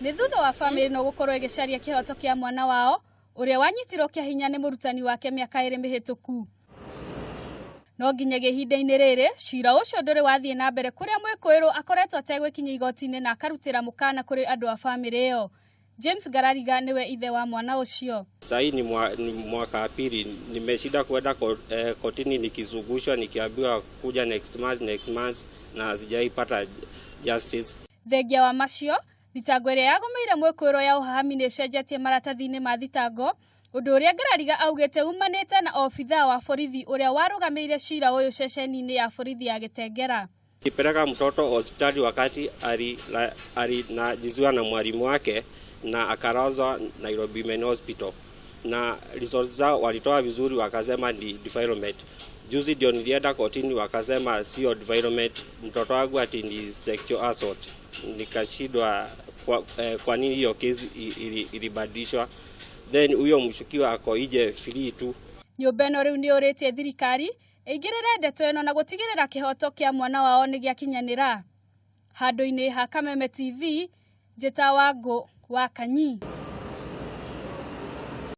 Nĩ thutha wa famĩlĩ ĩno gũkorwo ĩgĩcaria kĩhoto kĩa mwana wao ũrĩa wanyitirwo kĩa hinya nĩ mũrutani wake mĩaka 2 mĩhĩtũku. No nginyagia ihinda-inĩ rĩrĩ cira ũcio ndũrĩ wathiĩ na mbere kũrĩa mwĩkũĩrwo akoretwo ategwĩkinyia igoti-inĩ na akarutĩra mũkana kũrĩ andũ a famĩlĩ ĩyo. James Ngarariga niwe ithe wa mwana ũcio. Sahii ni mwaka wa pili nimeshinda kwenda kotini nikizungushwa nikiambiwa kuja next month, next month na sijaipata justice. Thengia wa macio, thitango ĩrĩa yagũmĩire mwĩkũĩrwo ya ũhahami nĩ ĩcenjetie maratathi-inĩ ma thitango, ũndũ ũrĩa Ngarariga augĩte umanĩte na obithaa wa borithi ũrĩa warũgamĩrĩire cira ũyũ ceceni-inĩ ya borithi ya Gĩtengera. Nilipeleka mtoto hospitali wakati alinajiziwa na mwalimu wake na akalazwa Nairobi Main Hospital, na results zao walitoa vizuri, wakasema ni defilement. Juzi ndio nilienda kotini wakasema sio defilement, mtoto wangu ati ni sexual assault. Nikashindwa kwa nini hiyo kesi ilibadilishwa. Then huyo mshukiwa ako nje free tu. Nyũmba ĩno rĩu nĩ ũrĩtie thirikari ĩingĩrĩre ndeto ĩno na gũtigĩrĩra kĩhoto kĩa mwana wao nĩ gĩakinyanĩra. Handũ-inĩ ha Kameme TV, Njĩta Wangũ wa Kanyi.